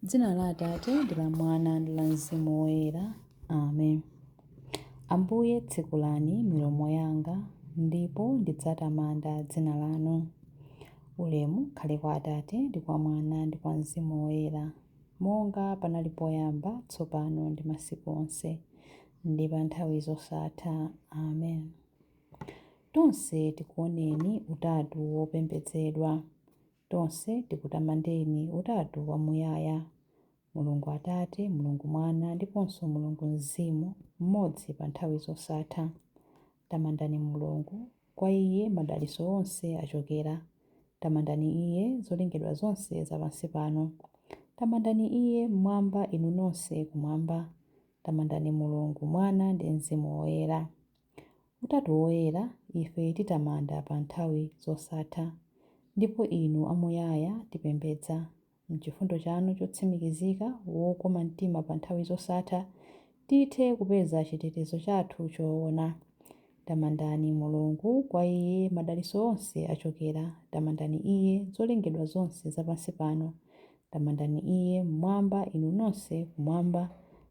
Dzina la Atate ndi la Mwana ndi la Mzimu Woyera. Amen. Ambuye tsekulani milomo yanga, ndipo ndidzatamanda dzina lanu. Ulemu ukhale kwa Atate ndi kwa Mwana ndi kwa Mzimu Woyera, monga panali poyamba, tsopano ndi masiku onse, ndi pa nthawi zosatha. Amen. Tonse tikuoneni Utatu wopembedzedwa. Tonse tikutamandeni Utatu wamuyaya. Mulungu Atate, Mulungu Mwana ndiponso Mulungu Mzimu, mmodzi pa nthawi zosatha. Tamandani Mulungu, kwa Iye madalitso onse achokera. Tamandani Iye, zolengedwa zonse za pansi pano. Tamandani Iye mmwamba inu nonse kumwamba. Tamandani Mulungu Mwana ndi Mzimu Woyera. Utatu Woyera, ife titamanda pa nthawi zosatha, ndipo inu amuyaya tipembedza. M'chifundo chanu chotsimikizika, wokoma mtima pa nthawi zosatha, tithe kupeza chitetezo chathu choona. Tamandani Mulungu, kwa Iye madalitso onse achokera. Tamandani Iye, zolengedwa zonse za pansi pano. Tamandani Iye mmwamba inu nonse kumwamba.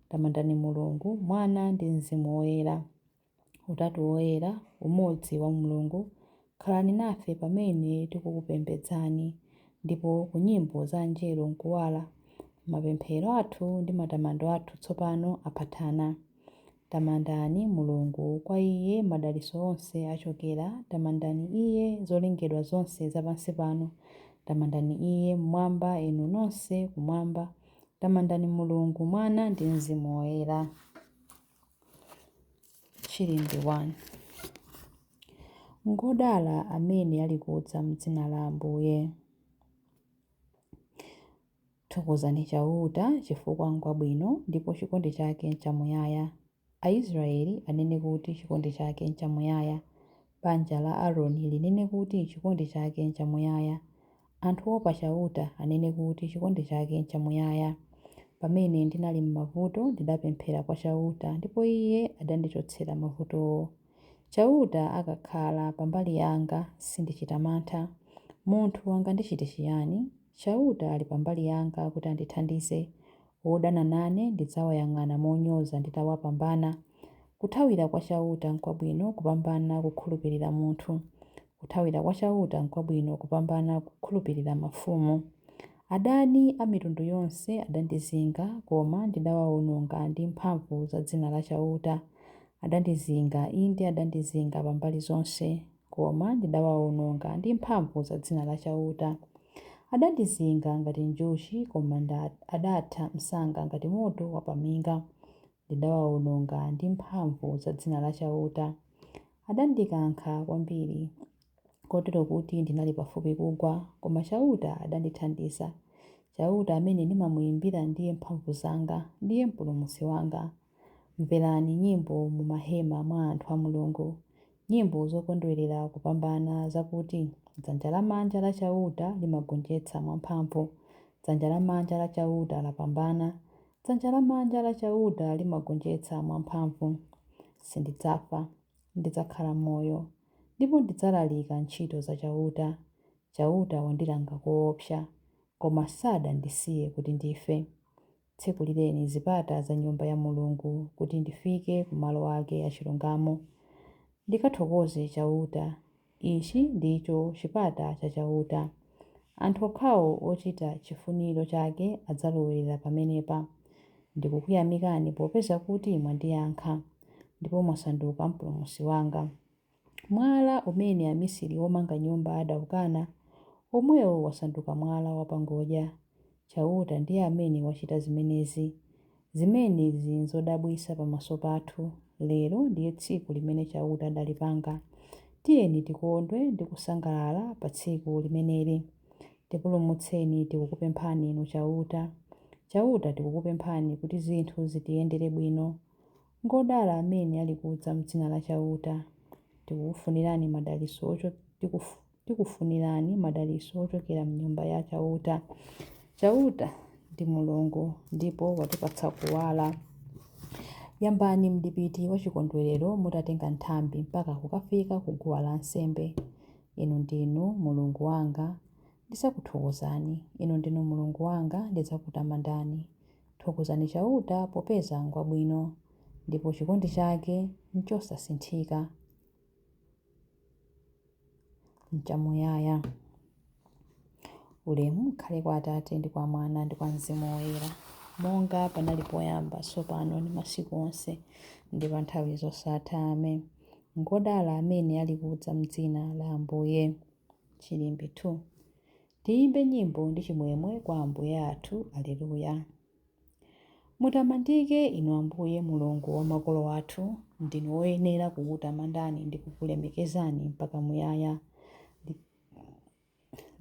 Tamandani Mulungu, Mwana ndi Mzimu Woyera. Utatu Woyera, umodzi wa Mulungu, khalani nafe pamene tikukupembedzani, ndipo ku nyimbo za angelo nkuwala, mapemphero athu ndi matamando athu tsopano aphatana. Tamandani Mulungu, kwa Iye madalitso onse achokera. Tamandani Iye, zolengedwa zonse za pansi pano. Tamandani Iye mmwamba inu nonse kumwamba. Tamandani Mulungu, Mwana ndi Mzimu Woyera. Chilinde 1. Ngodala amene alikudza m'dzina la Ambuye. Thokozani Chauta chifukwa ngwabwino ndipo chikondi chake nchamuyaya. Aisraeli anene kuti chikondi chake nchamuyaya. Banja la Aaroni linene kuti chikondi chake nchamuyaya. Anthu oopa Chauta anene kuti chikondi chake nchamuyaya. Pamene ndinali m'mavuto ndidapemphera kwa Chauta ndipo Iye adandichotsera mavutowo. Chauta akakhala pambali yanga sindichita mantha. Munthu angandichite chiyani? Chauta ali pambali yanga kuti andithandize. Wodana nane ndidzawayang'ana monyoza nditawapambana. Kuthawira kwa Chauta n'kwabwino kupambana kukhulupirira munthu. Kuthawira kwa Chauta n'kwabwino kupambana kukhulupirira mafumu. Adani a mitundu yonse adandizinga, koma ndidawawononga ndi mphamvu za dzina la Chauta. Adandizinga, inde adandizinga pambali zonse, koma ndidawawononga ndi mphamvu za dzina la Chauta. Adandizinga ngati njuchi, koma adatha msanga ngati moto wapaminga. Ndidawawononga ndi mphamvu za dzina la Chauta. Adandikankha kwambiri, kotero kuti ndinali pafupi kugwa, koma Chauta adandithandiza. Chauta amene ndimamuyimbira ndiye mphamvu zanga, ndiye mpulumutsi wanga. Mverani nyimbo mumahema mwa anthu a Mulungu, nyimbo zokondwerera kupambana zakuti dzanja lamanja la Chauta limagonjetsa mwamphamvu, dzanja lamanja la Chauta lapambana, dzanja lamanja la Chauta limagonjetsa mwamphamvu. Sindidzafa, ndidzakhala moyo, ndipo ndidzalalika ntchito za Chauta. Chauta wandilanga koopsa, koma sadandisiye kuti ndife. Tsekulireni zipata za nyumba ya Mulungu kuti ndifike ku malo ake achilungamo. Ndikathokoze Chauta. Ichi ndicho chipata cha Chauta. Anthu okhawo ochita chifuniro chake adzalowerera pamenepa. Ndikukuyamikani popeza kuti mwandiyankha, ndipo mwasanduka mpulumutsi wanga. Mwala umene amisiri omanga nyumba adawukana, omwewo wasanduka mwala wapangodya. Chauta ndiye amene wachita zimenezi. Zimenezi nzodabwitsa pamaso pathu. Lero ndiye tsiku limene Chauta adalipanga. Tiyeni tikondwe ndi kusangalala pa tsiku limeneli. Tipulumutseni tikukupemphani inu Chauta. Chauta tikukupemphani kuti zinthu zitiyendere bwino. Ngodala amene alikudza m'dzina la Chauta. Tikufunirani madalitso ochokera m'nyumba ya Chauta. Chauta ndi Mulungu ndipo watipatsa kuwala. Yambani mdipiti wachikondwerero mutatenga nthambi mpaka kukafika ku guwa lansembe. Inu ndinu Mulungu wanga, Ndidzakuthokozani, Inu ndinu Mulungu wanga, ndidzakutamandani. Thokozani Chauta popeza ngwabwino, ndipo chikondi chake nchosasinthika, nchamuyaya. Ulemu ukhale kwa Atate ndi kwa Mwana ndi kwa Mzimu Woyera, monga panali poyamba, tsopano ndi masiku onse, ndi pa nthawi zosatha. Amen. Ngodala amene ali kudza m'dzina la Ambuye. Chilimbi 2. Tiyimbe nyimbo ndi chimwemwe kwa Ambuye athu. Aleluya. Mutamandike inu Ambuye Mulungu wa makolo athu, ndinu woyenera kukutamandani ndi kukulemekezani mpaka muyaya.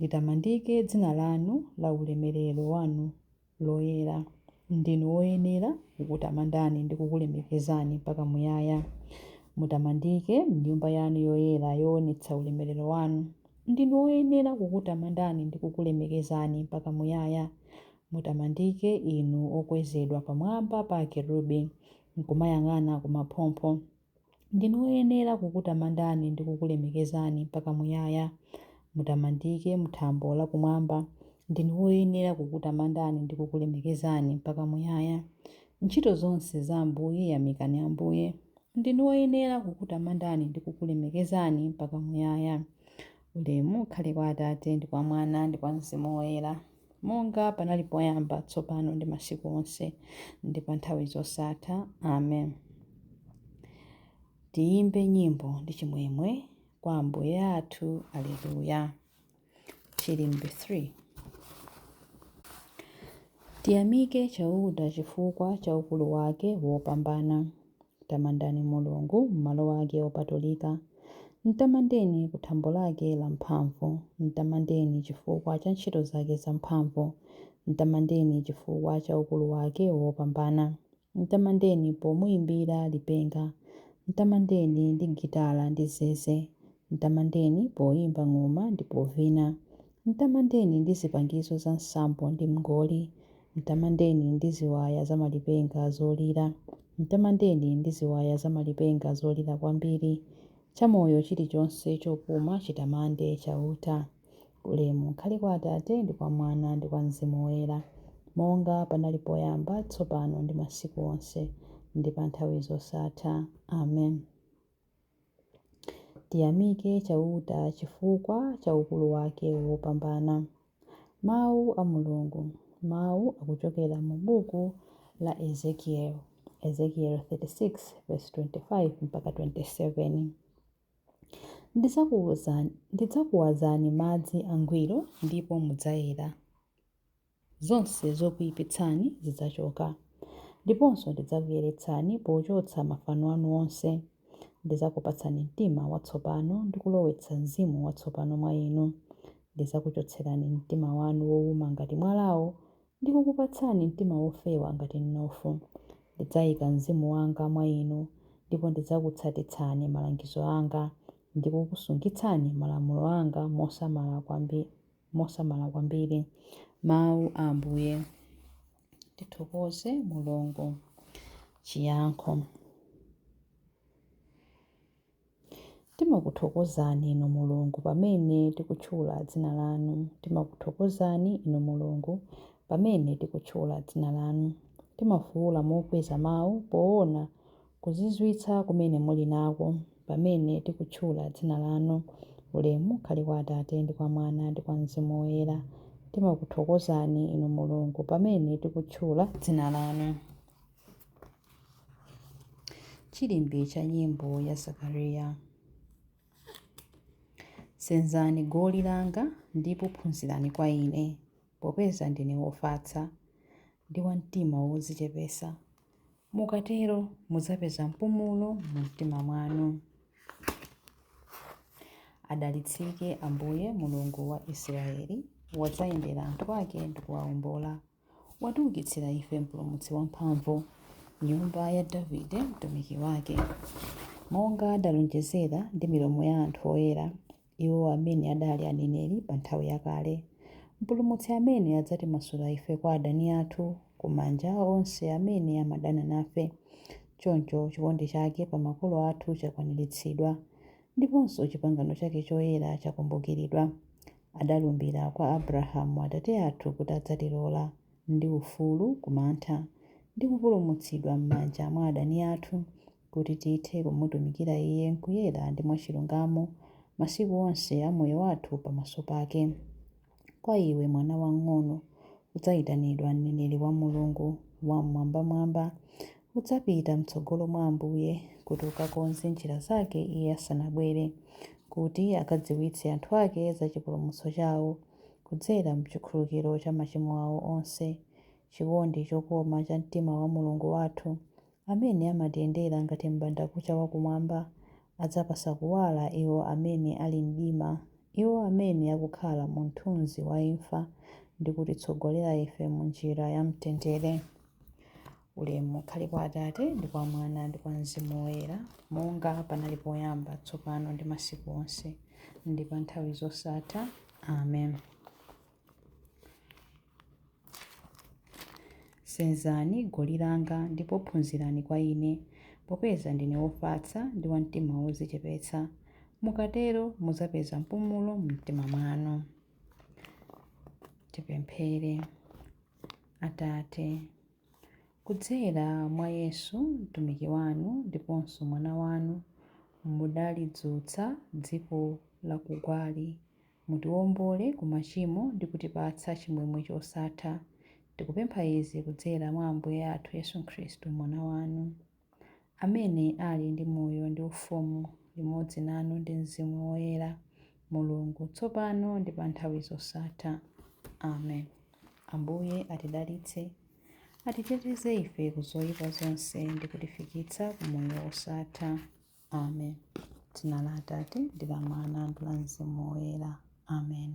Litamandike dzina lanu la ulemerero wanu loyera. Ndinu woyenera kukutamandani ndi kukulemekezani mpaka muyaya. Mutamandike m'nyumba yanu yoyera yoonetsa ulemerero wanu. Ndinu woyenera kukutamandani ndi kukulemekezani mpaka muyaya. Mutamandike inu okwezedwa pamwamba pa akerubi, nkumayang'ana kumaphompho. Ndinu woyenera kukutamandani ndi kukulemekezani mpaka muyaya. Mutamandike m'thambo lakumwamba. Ndinu woyenera kukutamandani ndi kukulemekezani mpaka muyaya. Ntchito zonse za Ambuye yamikani Ambuye. Ndinu woyenera kukutamandani ndi kukulemekezani mpaka muyaya. Ulemu ukhale kwa Atate ndi kwa Mwana ndi kwa Mzimu Woyera, monga panali poyamba, tsopano ndi masiku onse, ndi pa nthawi zosatha. Amen. Tiyimbe nyimbo ndi chimwemwe kwa Ambuye athu. Aleluya. Chilimbi 3. Tiyamike Chauta chifukwa cha ukulu wake wopambana. Tamandani Mulungu m'malo ake opatulika. Mtamandeni ku thambo lake lamphamvu. Mtamandeni chifukwa cha ntchito zake zamphamvu. Mtamandeni chifukwa cha ukulu wake wopambana. Mtamandeni pomuyimbira lipenga. Mtamandeni ndi gitala ndi zeze. Mtamandeni poyimba ng'oma ndi povina. Mtamandeni ndi zipangizo za nsambo ndi mngoli. Mtamandeni ndi ziwaya zamalipenga zolira. Mtamandeni ndi ziwaya zamalipenga zolira kwambiri. Chamoyo chilichonse chopuma chitamande Chauta. Ulemu ukhale kwa Atate ndi kwa Mwana ndi kwa Mzimu Woyera, monga panali poyamba, tsopano ndi masiku onse, ndi pa nthawi zosatha. Amen. Tiyamike Chauta chifukwa cha ukulu wake wopambana. Mawu a Mulungu. Mawu akuchokera mu buku la Ezekiel. Ezekiel 36 verse 25 mpaka 27. Ndidzakuwazani madzi angwiro ndipo mudzayera. Zonse zokuyipitsani zidzachoka. Ndiponso ndidzakuyeretsani pochotsa mafano anu onse. Ndidzakupatsani mtima watsopano ndi kulowetsa mzimu watsopano mwa inu. Ndidzakuchotserani mtima wanu wowuma ngati mwalawo ndi kukupatsani mtima wofewa ngati mnofu. Ndidzayika mzimu wanga mwa inu ndipo ndidzakutsatitsani malangizo anga ndi kukusungitsani malamulo anga mosamala kwambiri. Mawu a Ambuye. Tithokoze Mulungu. Chiyankho. Timakuthokozani inu Mulungu pamene tikutchula dzina lanu. Timakuthokozani inu Mulungu pamene tikutchula dzina lanu. Timafuwula mokweza mawu poona kuzizwitsa kumene muli nako pamene tikutchula dzina lanu. Ulemu ukhale kwa Atate ndi kwa Mwana ndi kwa Mzimu Woyera. Timakuthokozani inu Mulungu pamene tikutchula dzina lanu. Chilimbi cha nyimbo ya Zakariya. Senzani goli langa ndipo phunzirani kwa ine, popeza ndine wofatsa ndi wa mtima wodzichepetsa. Mukatero mudzapeza mpumulo mu mtima mwanu. Adalitsike Ambuye Mulungu wa Israeli, wadzayendera anthu ake ndi kuwawombola. Watiukitsira ife mpulumutsi wamphamvu, nyumba ya Davide mtumiki wake, monga adalonjezera ndi milomo ya anthu oyera, iwo amene adali aneneri pa nthawi yakale. Mpulumutsi amene adzatimasula ife kwa adani athu, ku manja a onse amene amadana nafe. Choncho chikondi chake pa makolo athu chakwaniritsidwa, ndiponso chipangano chake choyera chakumbukiridwa. Adalumbira kwa Abrahamu atate athu kuti adzatilola ndi ufulu ku mantha, ndi kupulumutsidwa m'manja mwa adani athu, kuti tithe kumutumikira Iye m'kuyera ndi mwachilungamo masiku onse a moyo wathu pamaso pake. Kwa iwe mwana wamng'ono, udzayitanidwa mneneri wa Mulungu Wam'mwambamwamba. Udzapita m'tsogolo mwa Ambuye kuti ukakonze njira zake Iye asanabwere, kuti akadziwitse anthu ake za chipulumutso chawo kudzera m'chikhululukiro cha machimo awo onse. Chikondi chokoma cha mtima wa Mulungu wathu, amene amatiyendera ngati m'bandakucha wakumwamba, adzapatsa kuwala iwo amene ali m'mdima, iwo amene akukhala mu mthunzi wa imfa, ndi kutitsogolera ife m'njira ya mtendere. Ulemu ukhale kwa Atate, ndi kwa Mwana, ndi kwa Mzimu Woyera, monga panali poyamba, tsopano ndi masiku onse, ndi pa nthawi zosatha. Amen. Senzani goli langa ndipo phunzirani kwa ine, popeza ndine wofatsa ndi wa mtima wodzichepetsa. Mukatero mudzapeza mpumulo m'mtima mwanu. Tipemphere. Atate, kudzera mwa Yesu mtumiki wanu ndiponso Mwana wanu, mudalidzutsa dziko lakugwali. Mutiwombole ku machimo ndi kutipatsa chimwemwe chosatha. Tikupempha izi kudzera mwa Ambuye athu Yesu Khristu Mwana wanu, amene ali ndi moyo ndi ufumu limodzi nanu ndi Mzimu Woyera, Mulungu, tsopano ndi pa nthawi zosatha. Amen. Ambuye atidalitse, atiteteze ife ku zoyipa zonse ndi kutifikitsa ku moyo wosatha. Amen. Dzina la Atate ndi la Mwana ndi la Mzimu Woyera. Amen.